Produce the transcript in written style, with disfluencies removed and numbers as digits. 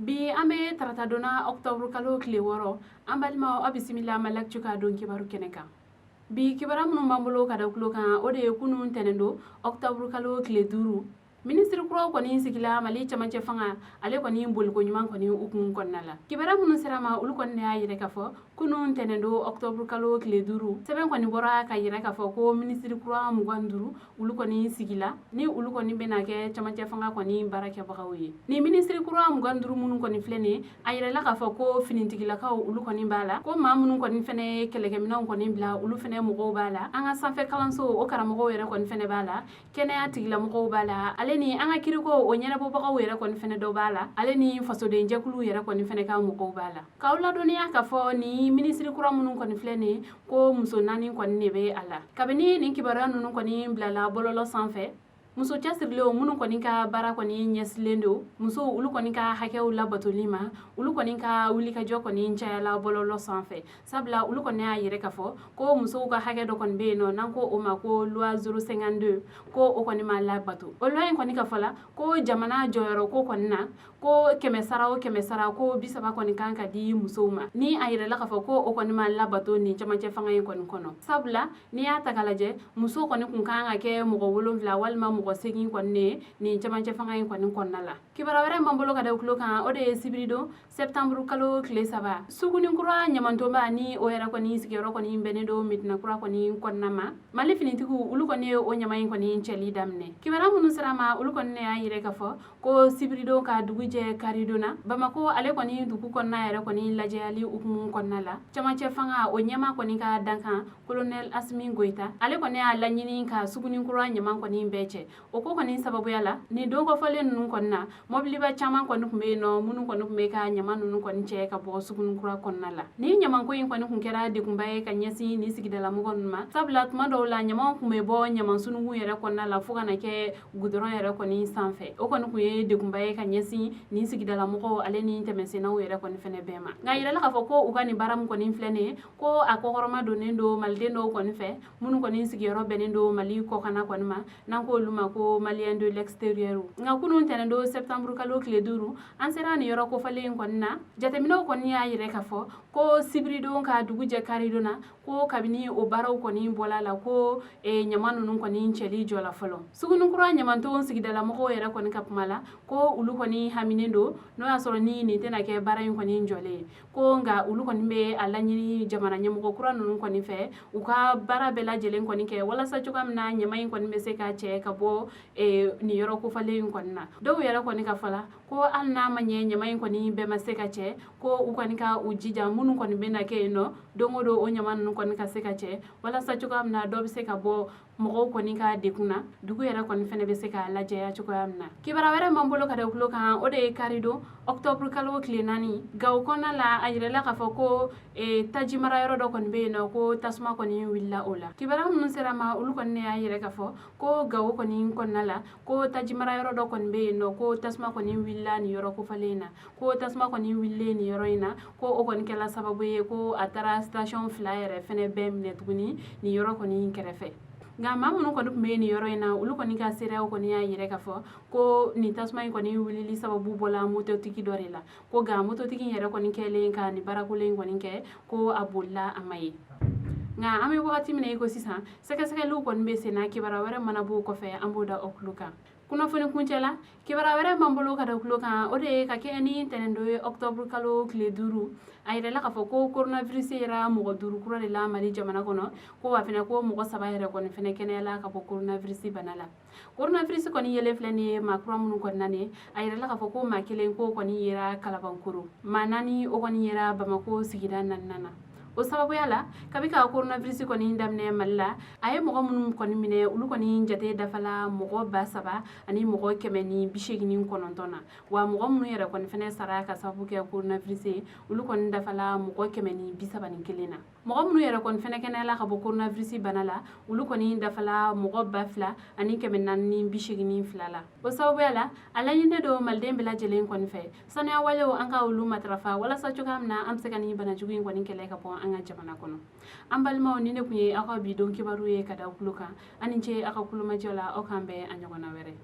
Bi an bɛ tarata don na, octobre kalo tile 6. An balimaw, aw bisimila Mali Actu ka don kibaru kɛnɛ kan. Bi kibaruya minnu b'an bolo ka da tulo kan, o de ye kunun ntɛnɛn don, octobre kalo tile 5, minisiri kuraw kɔni sigila Mali camancɛ fanga ale kɔni boliko ɲuman kɔni hukumu kɔnɔna la. Kibaruya minnu sera ma, olu kɔni y'a yira k'a fɔ kunun ntɛnɛn don, octobre kalo tile 5, sɛbɛn kɔni bɔra ka yira k'a fɔ ko minisiri kura 25, olu kɔni sigila, ni olu kɔni bɛna kɛ camancɛ fanga kɔni baarakɛbagaw ye. Ni minisiri kura 25 minnu kɔni filɛ nin, a yirala k'a fɔ ko finitigilakaw, olu kɔni b'a la, ko maa minnu kɔni fɛnɛ ye kɛlɛkɛminɛnw kɔni bila, olu fɛnɛ mɔgɔw b'a la, an ka sanfɛ kalanso o karamɔgɔw yɛrɛ kɔni fɛnɛ b'a la, kɛnɛya tigilamɔgɔw b'a la, ale ni an ka kiriko o ɲɛnabɔbagaw yɛrɛ kɔni fɛnɛ dɔ b'a la, ale ni fasodenjɛkulu yɛrɛ kɔni fɛnɛ ka mɔgɔw b'a la. K'aw ladɔnniya k'a fɔ ni minisiri kura minnu kɔni filɛ nin, ko muso 4 kɔni de bɛ a la. Kabini nin kibaruya ninnu kɔni bilala bɔlɔlɔ sanfɛ, muso cɛsirilenw minnu kɔni ka baara kɔni ɲɛsilen don musow olu kɔni ka hakɛw labatoli ma, olu kɔni ka wulikajɔ kɔni cayala bɔlɔlɔ sanfɛ, sabula olu kɔni y'a yira k'a fɔ ko musow ka hakɛ dɔ kɔni bɛ yen nɔ, n'an ko o ma ko loi 052, ko o kɔni ma labato. O loi in kɔni ka fɔ la, ko jamana jɔyɔrɔ ko kɔni na, ko 100 sara o 100 sara, ko 30 kɔni kan ka di musow ma. Ni a yirala k'a fɔ ko o kɔni ma labato nin camancɛ fanga in kɔni kɔnɔ, sabula n'i y'a ta k'a lajɛ, muso kɔni kun kan ka kɛ mɔgɔ 7 walima mɔgɔ 8 kɔni ye nin camancɛ fanga in kɔni kɔnɔna la. Kibaruya wɛrɛ m'an bolo ka da tulo kan, o de ye sibiridon, septembre kalo tile 3, Suguninkura ɲamantonba, ni o yɛrɛ kɔni sigiyɔrɔ kɔni bɛnnen don Medina Kura kɔni kɔnɔna ma, Mali finitigiw, olu kɔni ye o ɲama in kɔni cɛli daminɛ. Kibaruya minnu sera ma, olu kɔni ne y'a yira k'a fɔ ko sibiridon ka dugu jɛ karidon na, Bamako ale kɔni dugu kɔnɔna yɛrɛ kɔni lajɛyali hukumu kɔnɔna la, camancɛ fanga o ɲɛmaa kɔni ka dankan, colonel Asimi Goyita, ale kɔni y'a laɲini ka Suguninkura ɲama kɔni bɛɛ cɛ. O ko kɔni sababuya la, nin don kɔfɔlen ninnu kɔni na, mɔbiliba caman kɔni tun bɛ yen nɔ minnu kɔni tun bɛ ka ɲama ninnu kɔni cɛ ka bɔ Suguninkura kɔnɔna la. Nin ɲamanko in kɔni tun kɛra degunba ye ka ɲɛsin nin sigidalamɔgɔ ninnu ma, sabula tuma dɔw la, ɲamaw tun bɛ bɔ ɲaman sununkun yɛrɛ kɔnɔna la fo ka na kɛ gudɔrɔn yɛrɛ kɔni sanfɛ. O kɔni tun ye degunba ye ka ɲɛsin nin sigidalamɔgɔw ale ni tɛmɛsennaw yɛrɛ kɔni fɛnɛ bɛɛ ma. Nka yirala k'a fɔ ko u ka nin baara min kɔni filɛ nin ye, ko a kɔkɔrɔma donnen don maliden dɔw kɔni fɛ minnu kɔni sigiyɔrɔ bɛnnen don Mali kɔkanna kɔni ma, n'an ko olu ma ko Maliens de l'extérieur. Nka kunun ntɛnɛn don, septembre kalo tile 5, an sera nin yɔrɔ kofɔlen in kɔni na, jateminɛw kɔni y'a yira k'a fɔ ko sibiridon ka dugu jɛ karidon na, ko kabini o baaraw kɔni bɔla la, ko ɲama ninnu kɔni cɛli jɔla fɔlɔ. Suguninkura ɲamanton sigidalamɔgɔw yɛrɛ kɔni ka kuma la, ko olu kɔni haminen don n'o y'a sɔrɔ ni nin tɛna kɛ baara in kɔni jɔlen ye, ko nka olu kɔni bɛ a laɲini jamana ɲɛmɔgɔ kura ninnu kɔni fɛ, u ka baara bɛɛ lajɛlen kɔni kɛ walasa cogoya min na ɲama in kɔni bɛ se ka cɛ ka bɔ nin yɔrɔ kofɔlen in kɔni na. Dɔw yɛrɛ kɔni ka fɔ la, ko hali n'a ma ɲɛ ɲama in kɔni bɛɛ ma se ka cɛ, ko u kɔni ka u jija, minnu kɔni bɛ na kɛ yen nɔ don o don, o ɲama ninnu kɔni ka se ka cɛ walasa cogoya min na dɔ bɛ se ka bɔ mɔgɔw kɔni ka dekun na, dugu yɛrɛ kɔni fɛnɛ bɛ se ka lajɛya cogoya min na. Kibaruya wɛrɛ m'an bolo ka da tulo kan, o de ye karidon, octobre kalo tile 4, Gawo kɔnɔna la, a yirala k'a fɔ ko taji mara yɔrɔ dɔ kɔni bɛ yen nɔ, ko tasuma kɔni wulila o la. Kibaruya minnu sera ma, olu kɔni ne y'a yira k'a fɔ ko Gawo kɔni kɔnɔna la, ko taji mara yɔrɔ dɔ kɔni bɛ yen nɔ, ko tasuma kɔni wulila nin yɔrɔ kofɔlen in na. Ko tasuma kɔni wulilen nin yɔrɔ in na, ko o kɔni kɛla sababu ye ko a taara station 2 yɛrɛ fɛnɛ bɛɛ minɛ tuguni nin yɔrɔ kɔni kɛrɛfɛ. Nka maa minnu kɔni tun bɛ nin yɔrɔ in na, olu kɔni ka seereyaw kɔni y'a yira k'a fɔ ko nin tasuma in kɔni wulili sababu bɔla mototigi dɔ de la, ko nka mototigi in yɛrɛ kɔni kɛlen ka nin baarakolen in kɔni kɛ, ko a bolila, a ma ye. Nka an bɛ wagati min na i ko sisan, sɛgɛsɛgɛliw kɔni bɛ sen na. Kibaruya wɛrɛ mana b'o kɔfɛ, an b'o da aw tulo kan kunnafoni kuncɛ la. Kibaruya wɛrɛ m'an bolo ka da tulo kan, o de ye ka kɛ ni ntɛnɛndon ye, octobre kalo tile 5, a yirala k'a fɔ ko coronavirus yera mɔgɔ 5 kura de la Mali jamana kɔnɔ, ko wa fɛnɛ ko mɔgɔ 3 yɛrɛ kɔni fɛnɛ kɛnɛyala ka bɔ coronavirus bana la. Coronavirus kɔni yelen filɛ nin ye maa kura minnu kɔni na nin, a yirala k'a fɔ ko maa 1 ko kɔni yera Kalabankoro, maa 4 o kɔni yera Bamako sigida 4nan na. O sababuya la, kabi ka coronavirus kɔni daminɛ Mali la, a ye mɔgɔ minnu kɔni minɛ, olu kɔni jate dafala mɔgɔ 3189 na. Wa mɔgɔ minnu yɛrɛ kɔni fɛnɛ sara ka sababu kɛ coronavirus ye, olu kɔni dafala mɔgɔ 131 na. Mɔgɔ minnu yɛrɛ kɔni fɛnɛ kɛnɛyala ka bɔ coronavirus bana la, olu kɔni dafala mɔgɔ 2482 la. O sababuya la, a laɲininen don maliden bɛɛ lajɛlen kɔni fɛ, sanuya walew, an ka olu matarafa walasa cogoya min na an bɛ se ka nin banajugu in kɔni kɛlɛ ka bɔ an ka jamana kɔnɔ. An balimaw, ni ne tun ye aw ka bi don kibaru ye ka da tulo kan. An ni ce aw ka kulomajɔ la. Aw k'an bɛn a ɲɔgɔnna wɛrɛ.